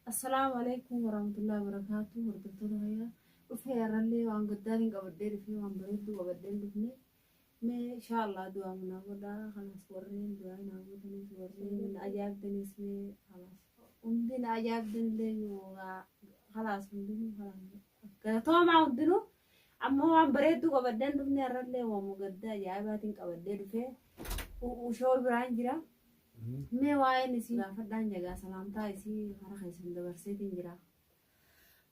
Assalaamu alaikum warahmatullahi wabarakatuh. Hordoftoota fayyaa dhufee har'allee waan gaddaatiin qabadhee dhufee waan bareedduu qabadhee hin dhufne. Mee inshaallah du'aa naa godhaa. Kanaas warreen du'aa naa gootanis warreen na ajaa'ibdanis mee kalaas hundi na ajaa'ibdanillee kalaas hundinuu kalaas galatoomaa hundinuu. Ammoo waan bareedduu qabadhee hin dhufne har'allee waanuma gaddaa ajaa'ibaatiin qabadhee dhufee ushoo biraan jira. Mee waa'een isii gaafadhaan jagaa salaamtaa isii karaa keessan dabarseetiin jira.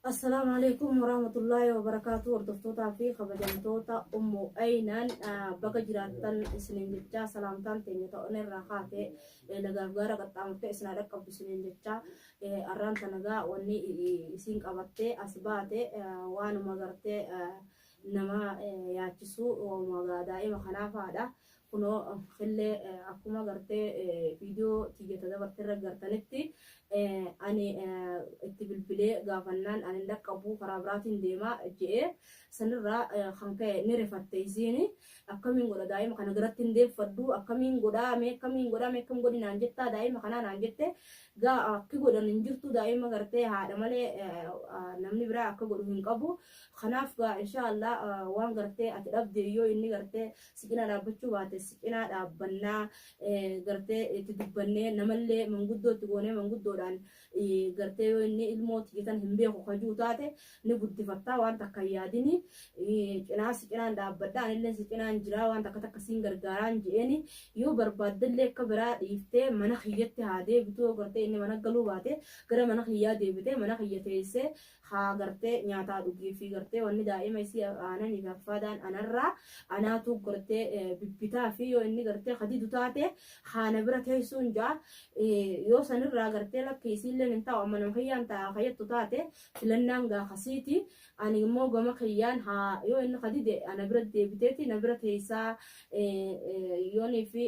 Assalaamu alaikum warahmatullaahi wabarakaatu hordoftootaa fi kabajamtoota Ummu Aynan baga jiraattan isiniin jechaa salaamtaan teenya ta'on irraa kaate lagaaf gaara qaxxaamurtee isin haa dhaqqabdu isiniin jechaa arraan tanagaa wanni isiin qabattee as baate waanuma gartee nama yaachisu waanuma daa'ima kanaafaadha. Kunoo killee akkuma gartee viidiyoo tiyya ta dabarte irra gartanitti ani itti bilbilee gaafannaan ani hin dhaqqabu karaa biraatiin deema je'ee sanirraa kan ka'e ni rifatte isiin akkamiin godha daa'ima kana garatti hin deeffadhu akkamiin godhaa mee akkamiin godhaa mee akkam godhi naan jettaa daa'ima kanaa naan jette gaa akki godhan hin jirtu daa'ima gartee haadha malee namni biraa akka godhu hin qabu kanaaf gaa inshaa Allah waan gartee ati dhabde yoo inni gartee si cinaa dhaabbachuu baate si cinaa dhaabbannaa gartee itti dubbannee namallee manguddoo itti goonee manguddoodhaan gartee yoo inni ilmoo tiyya tan hin beeku kajuu taate ni guddifattaa waan takka hin yaadini cinaa si cinaan dhaabbadha anillee si cinaan jiraa waan takka takka siin gargaaraan je'eeni yoo barbaaddellee akka biraa dhiiftee mana kiyyatti haa deebitu yoo gartee inni mana galuu baate gara mana kiyyaa deebitee mana kiyya teessee haa gartee nyaataa dhugii fi gartee wanni daa'ima isii aananii fi affaadaan anarraa anaatu gartee bibbitaa fi yoo inni gartee kadidu taate haa na bira teessuun jaa yoo sanirraa gartee lakki isiilleen hin taa'u amma nama kiyyaan taa'a kayyattu taate filannaan gaa kasiiti ani immoo gama kiyyaan haa yoo inni kadide ana bira deebiteeti na bira teessaa yoonii fi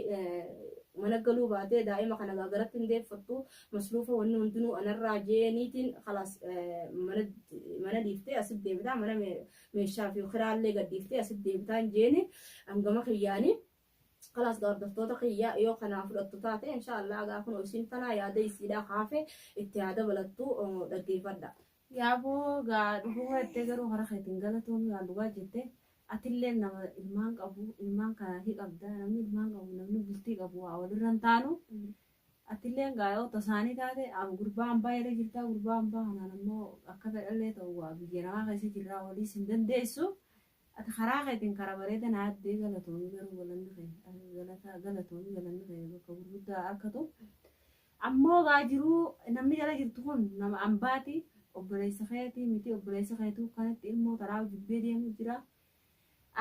mana galuu baatee daa'ima kana gaa garatti hin deeffattu masruufa wanni hundinuu anarraa jeeniitiin kalaas mana mana dhiiftee asit deebitaa mana meeshaa fi kiraallee gad dhiiftee asit deebitaan jeeni hangama kiyyaani kalaas gaa hordoftoota kiyya yoo kanaa fudhattu taate insha Allah gaa kunoo isiin tanaa yaada isiidhaa kaafe itti haa dabalattu dhaggeeffadha. Yaaboo gaa dhuguma jettee garuu karaa keetiin galatoomi waan dhugaa jette atillee nama ilmaan qabu ilmaan kanaa fi qabda namni ilmaan qabu namni bultii qabu waa walirra hin taanu Atilleen gaa yoo tasaanii taate gurbaa ambaa jala jirtaa gurbaa ambaa kanaan ammoo akka fedhallee ta'u waa biyya namaa keessa jirraa waliis hin dandeessu. Ati karaa keetiin kara bareeda naa addee galatoomi garuu galanni kee galata galatoomi galanni kee bakka gurguddaa harkatu. Ammoo gaa jiruu namni jala jirtu kun nama ambaati obboleessa keetii miti obboleessa keetuu kanatti ilmoo taraa jibbee deemu jira.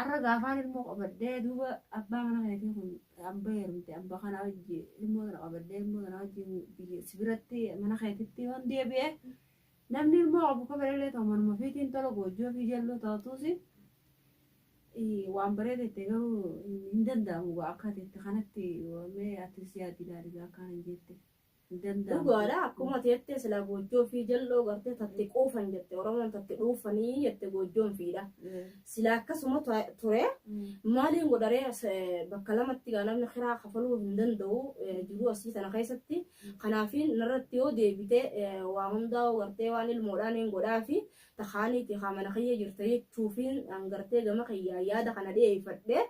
Arra gaafaan ilmoo qabadhee duuba abbaa mana keetii kun amba heerumte amba kana wajji ilmoo tana qabadhee ilmoo tana wajji biyya si biratti mana keetitti yoon deebi'e namni ilmoo qabu ka fedhallee ta'u manuma fiitiin tola goojjoo fi jalloo ta'atuusi waan bareeda itti garuu hin danda'amu akka ati itti kanatti mee atis yaadi ilaali gaa akkaan hin jette. Hin danda'amu. Dhugaadha akkuma ati jettee silaa goojjoo fi jal'oo gartee tatti quufan jette Oromoon tatti dhuufanii jette goojjoon fiidha. Silaa akkasuma ture maaliin godharee bakka lamatti gaa namni kiraa kafaluu hin danda'u jiruu asii tana keessatti. Kanaafiin narratti yoo deebite waa hundaa gartee waan ilmoodhaan hin godhaafi takaaniiti haa mana kiyya jirta jechuufiin an gartee gama kiyyaa yaada kana dhiyeeffadhe.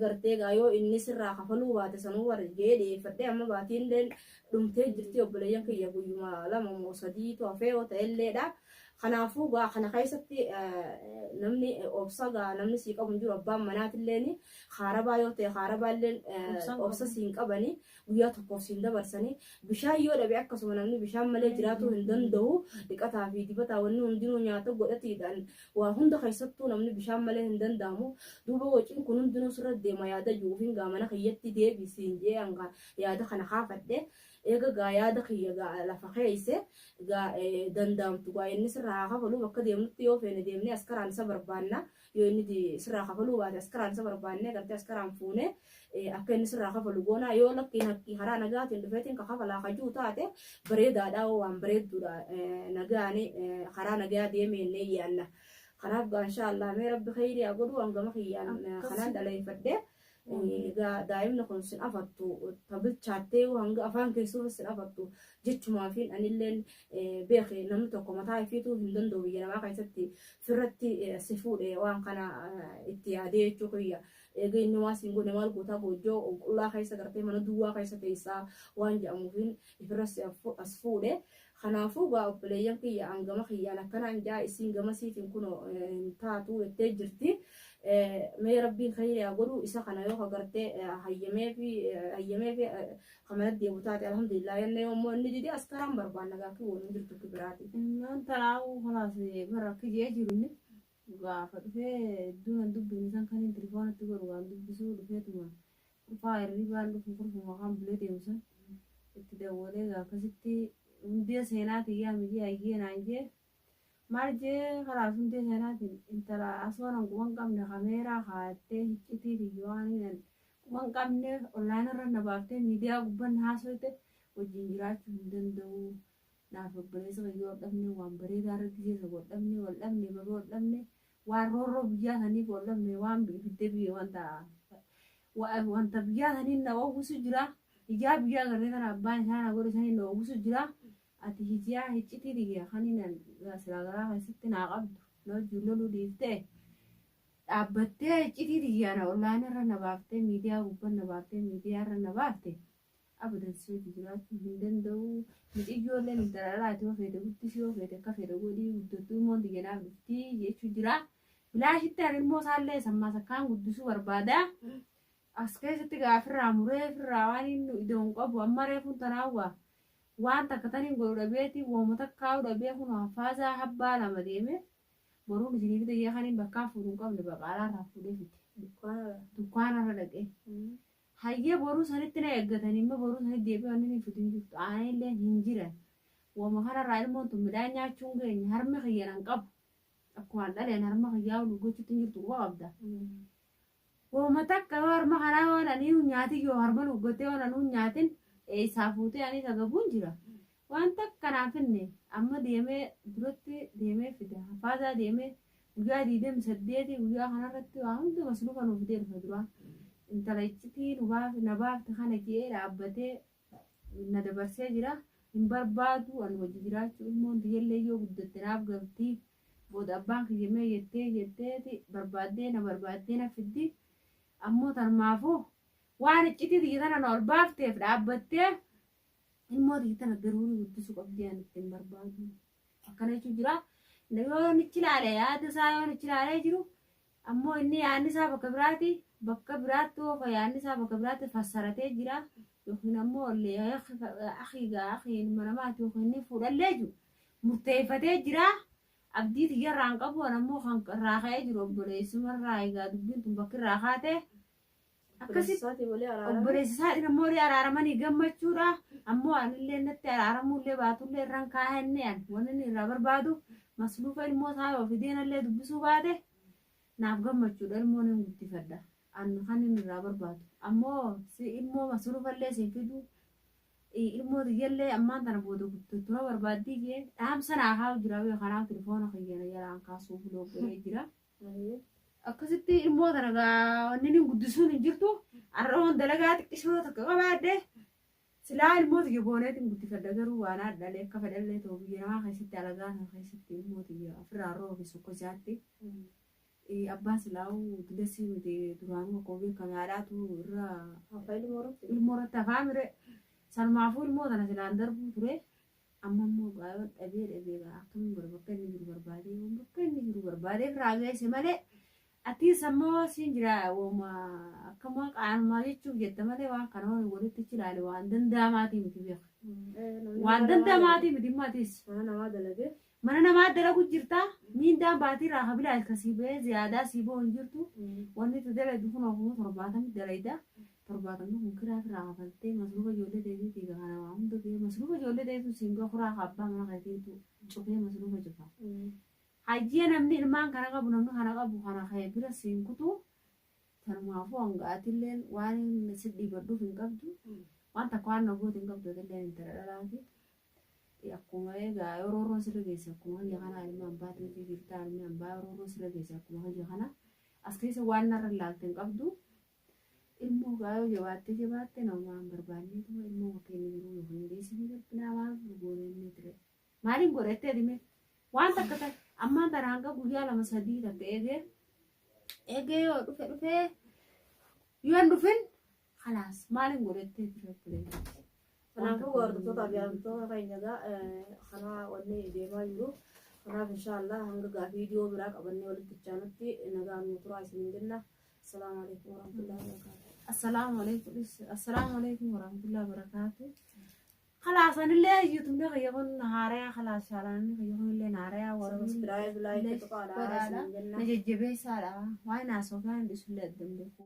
Gartee egaa yoo inni sirraa kafaluu baate sanuu war jee dhiyeeffadhe amma baatiilleen dhumtee jirti obboleeyyan kiyya guyyuma lama moo sadiitu hafee yoo ta'elleedha. Kanaafuu gaa kana keessatti namni obsa gaa namni sii qabu hin jiru abbaan manaatilleen kaarabaa yoo ta'e kaarabaalleen obsa siin qabani guyyaa tokkoof siin dabarsanii bishaan yoo dhabe akkasuma namni bishaan malee jiraatuu hin danda'u dhiqataa fi dibataa wanni hundinuu nyaata godhatiidhaan waa hunda keessattuu namni bishaan malee hin danda'amu duuba waciin kun hundinuu sirra deema yaada jiruufin gaa mana kiyyatti deebi siin jee hanga yaada kana kaafadhe eega gaa yaada kiyya gaa lafa keeyse gaa danda'amtu gaa inni sirra haa kafalu bakka deemnutti yoo feene deemnee askaraan isa barbaanna yoo inni sirraa kafaluu baate askaraan isa barbaannee gartee askaraan fuunee akka inni sirraa kafalu goonaa yoo lakkiin hakkii karaa nagaatiin dhufeetiin ka kafalaa ka jiru taate bareedaadha waan bareedduudha nagaani karaa nagaa deemeennee yaanna. Kanaaf gaa insha Allah mee rabbi kheyrii haa godhu hangama kiyyaan kanaan dhaleeffadhe. Egaa daa'imni kun sin afattu ta bilchaattee hanga afaan keessuuf sin afattu jechumaafin anilleen beeke namni tokko mataa ifiituu hin danda'u biyya namaa keessatti firratti si fuudhe waan kana itti yaadee jechuu kiyya. Eega inni waan siin godhe maal gootaa goojjoo qullaa keessa gartee mana duwwaa keessa teessaa waan jedhamuufin ifirra si as fuudhe. Kanaafuu gaa obboleeyyan kiyya an gama kiyyaan akkanaan jaa isiin gama siitiin kunoo hin taatu jettee jirti. Mee rabbiin khayri haa godhu isa kana yoo agartee hayyameefi hayyameefi kan mana deemu taate alhamdulillah jennee yoommoo inni dide as karaan barbaanna gaa kiwwoon hin jirtu kibiraati. Ilmaan tanaa'uu kalaas bara akka jee jiru inni gaafa dhufee iddoo hin dubbifne san kan inni telefoonatti godhu waan dubbisuu dhufeetuma kurfaa hirribaan dhufu kurfuma kan bulee deemu san itti dawwalee gaa akkasitti hundee seenaatiin yaa miti ayyee naan jee maal jee kalaas hundee seenaatiin intala asoonan quban qabne kameeraa kaayattee hiccitii tiyya waan hin quban qabne onlaayinii irra na baaftee miidiyaa gubbaan haasoyte wajjin jiraachuu hin danda'u. Naaf obboleessa kiyya wal dhabne waan bareedaa irra gizeessa wal dhabne wal dhabne baga wal dhabne waan roorroo biyyaa saniif wal dhabne waan ibidda biyya wanta wanta biyyaa saniin na oowwisu jira. Ijaa biyyaa gartee tana abbaan isaa na godhe saniin na oowwisu jira. Ati hijiyaa hiccitii tiyya kaniin silaa garaa keessatti naa qabdu na wajjin loluu dhiiftee dhaabbattee hiccitii tiyya na onlaayinii irra na baaftee miidiyaa gubbaan na baaftee miidiyaa irra na baafte abadan si wajji jiraachuu hin danda'u. Miciyyoolleen intala dhalaati yoo feete guddisi yoo feete akka feete godhii guddattuu immoo tiyya naaf dhuftii jechuu jira. Bilaashitti ani ilmoo isaallee sammaa sakkaan guddisuu barbaada. As keessatti gaafirraa muree firraa waan inni iddoo hin qabu amma reefuun tanaawwa waan takka taniin godhu dhabeeti wooma takkaa'u dhabee kun haffaasaa habbaa lama deeme boruun isinii fide jee kaniin bakkaa fuudhu hin qabne baqaalaa irraa fuudhee fide. Dukkaanarra dhaqee. Hayyee boruu sanitti na eeggatanii immoo boruu sanitti deebi'ee wanni inni fidu hin jirtu. Aanillee hin jiran. Wooma kanarraa ilmoon tun midhaan nyaachuu hin geenye harmi kiyya nan qabu. Akkuma dhaleen harma kiyyaa ol gochuutti hin jirtu quba qabda. Wooma takka yoo harma kanaa waan ani hin nyaatin yoo harma luggatee waan ani hin nyaatin eessaa fuutee ani sagabuun jira. Waan takka naaf finne amma deemee duratti deemee fida. Haffaasaa deemee guyyaa 28 guyyaa kanarratti waa hundi masluufa nuuf fidee dhufa duraa. Intala iccitii nu baaf na baafte kana je'ee dhaabbatee na dabarsee jira. Hin barbaadu ani wajji jiraachuu ilmoon tiyyallee yoo guddatte naaf galtii. Booda abbaan kiyya mee jettee jetteeti barbaaddee na barbaaddee na fiddi. Ammoo tarmaafuu waan iccitii tiyya tana na ol baafteef dhaabbattee ilmoo tiyya tana daruurii guddisuu qabdii ani ittiin barbaadu. Akkana jechuun jira. Yoo nichi ilaale yaada isaa yoo nichi ilaalee jiru ammoo inni yaadni isaa bakka biraati bakka biraatti oofa yaadni isaa bakka biraatti fassaratee jira. Yookiin ammoo akii gaa akii ilma namaati yookiin inni fuudhallee jiru murteeffatee jira. Abdii tiyyarraa hin qabu ammoo kan irraa ka'ee jiru obboleessumarraa egaa dubbiin tun bakki irraa kaate akkasitti obboleessa isaatiin ammoo walii araaramanii gammachuudha. Ammoo anillee natti araaramuullee baatullee irraan kaa'enne an wanni inni irraa barbaadu masluufa ilmoo isaa yoo fideenallee dubbisuu baate naaf gammachuudha ilmoo nan guddifadha. An kan inni irraa barbaadu. Ammoo si ilmoo masluufallee siin fidu ilmoo tiyyallee ammaan tana booda guddattu na barbaaddii jee dhaamsa naa kaa'u jira bee kanaaf telefoona kiyyana jalaan kaasuuf godhee jira. Akkasitti ilmoo tana gaa wanni inni guddisuun hin jirtu har'a dalagaa xiqqishoo takka qabaadhe silaa ilmoo tiyya booneetiin guddifadha garuu waan haadhalee akka fedhallee ta'u biyya namaa keessatti alagaa sana keessatti ilmoo tiyya ofirraa roobe sokkochaatti. Abbaan silaa'uu dilesii miti duraanuu akkuma beekame haadhaatu irra ilmoo irratti hafaa mire sanumaafuu ilmoo tana silaan darbuu ture. Amma immoo gaayoo dhabee dhabee gaa akkamiin godha bakka inni jiru barbaadee bakka inni jiru barbaadee firaa geesse malee atiis ammoo siin jira wooma akkama qaanumaa jechuuf jette malee waan kana waliin walitti ilaale waan danda'amaatii miti beeka. Waan danda'amaatii miti immoo atiis. Mana namaa dalagee. Mana namaa dalagu jirta miindaan baatii irraa kabilaa kasii ba'ee ziyaadaa sii ba'u hin jirtu. Wanni itti dalagdu kun ofuma 70 dalayda. 70 kun kiraa irraa kafaltee masruufa ijoollee teetiitii kana waa hunda ga'ee masruufa ijoollee teetu siin gahu kuraa abbaa mana keetiitu cufee masruufa cufa. Hayyee namni ilmaan kana qabu namni kana qabu kana ka'e bira siin kutu tanumaafuu hanga atilleen waan si dhiibadhuuf hin qabdu waan takka waan nagooti hin qabdu atilleen intala dhalaati. Akkuma egaa yeroo rooroo sirra geesse akkuma hayya kana ilma abbaa hojii jirta ilmi abbaa yeroo rooroo sirra geesse akkuma hayya kana as keessa waan narra ilaalte hin qabdu. Ilmoo gaayoo jabaattee jabaatte namaa hin barbaanneetuma ilmoo bakka inni jiru yookiin geessinii darbinaa maal goone inni ture. Maaliin godhattee dime waan takka ta'e ammaan tana hanga guyyaa lama sadii takka eegee eegee yoo dhufe dhufee yoo hin dhufin kalaas maaliin godhattee ture ture. Kanaafuu hordoftoota fi jaalattoota keenya egaa kanaa wanni deemaa jiru. Kanaaf inshaallah hanga gaa viidiyoo biraa qabannee walitti chaanutti nagaan nu turaa isiniin jenna. Assalaamu alaikum warahmatullahi wabarakatuh. Assalaamu alaikum assalaamu alaikum warahmatullahi wabarakatuh. Kalaas anillee yuutuubni kiyya kun haarayaa kalaas shaalanni kiyya kun illee haarayaa warri Subscribe, like, tuqaadha isiniin jenna. na jajjabeessaadha waan haasofaa hin dhisullee addan beeku.